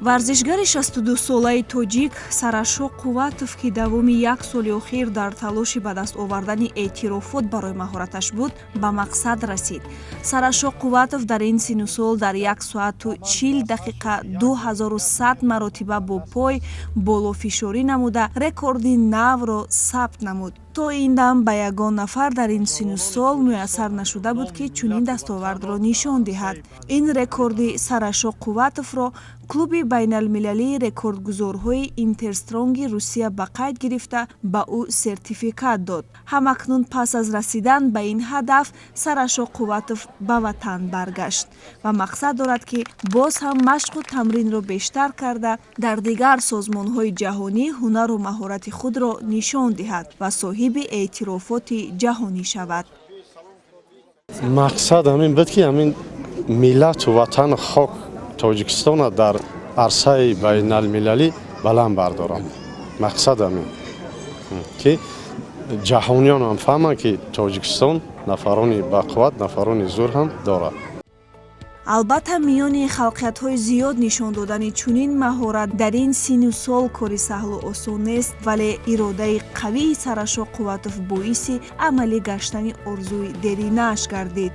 Варзишгари 62-солаи тоҷик Сарашо Қувватов, ки давоми як соли охир дар талоши ба даст овардани эътирофот барои маҳораташ буд, ба мақсад расид. Сарашо Қувватов дар ин сину сол дар 1 соату 40 дақиқа 2100 маротиба бо пой болофишорӣ намуда, рекорди навро сабт намуд. То ин дам ба ягон нафар дар ин сину сол муяссар нашуда буд, ки чунин дастовардро нишон диҳад. Ин рекорди Сарашо Қувватовро клуби байналмилалии рекордгузорҳои Интерстронги Русия ба қайд гирифта, ба ӯ сертификат дод. Ҳамакнун, пас аз расидан ба ин ҳадаф, Сарашо Қувватов ба ватан баргашт ва мақсад дорад, ки боз ҳам машқу тамринро бештар карда, дар дигар созмонҳои ҷаҳонӣ ҳунару маҳорати худро нишон диҳад ва соҳиби эътирофоти ҷаҳонӣ шавад. Мақсад ҳамин буд, ки ҳамин миллату ватану хок Тоҷикистона дар арсаи байналмилалӣ баланд бардорам. Мақсад ҳамин, ки ҷаҳониён ҳам фаҳманд, ки Тоҷикистон нафарони бақувват, нафарони зур ҳам дорад. Албатта, миёни халқиятҳои зиёд нишон додани чунин маҳорат дар ин сину сол кори саҳлу осон нест, вале иродаи қавии Сарашо Қувватов боиси амалӣ гаштани орзуи деринааш гардид.